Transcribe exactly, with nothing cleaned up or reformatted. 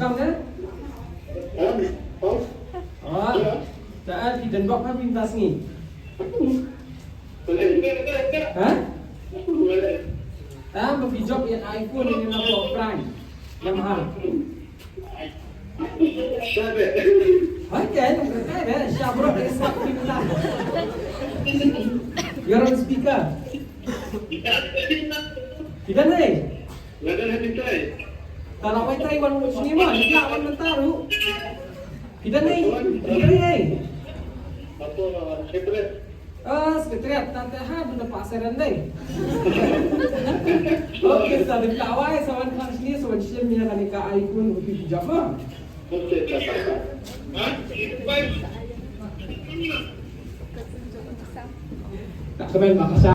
Kam ne? Oh, ta phi don bok ha phi mynta sngi. Ha? Ta ba phi jop ïa iPhone ne na pok prank. Yamaha. Hai kan, hai kan, shabro is not pinta. You're on speaker. Phi don ne? Nga don ha phi trai. Ta la wai trai wan mut sini ma, ila wan mynta ruh. Phi don ne? Phi don ne? Apo, secret. Ah, secret, tante ha, duna pa seren dei. Okay, sa dei ka wai, sa wan klas ni, sa wan sini, ïa kane ka iPhone, rupi hijab ma. Okay, sa, sa, sa. Tak kemel makasa.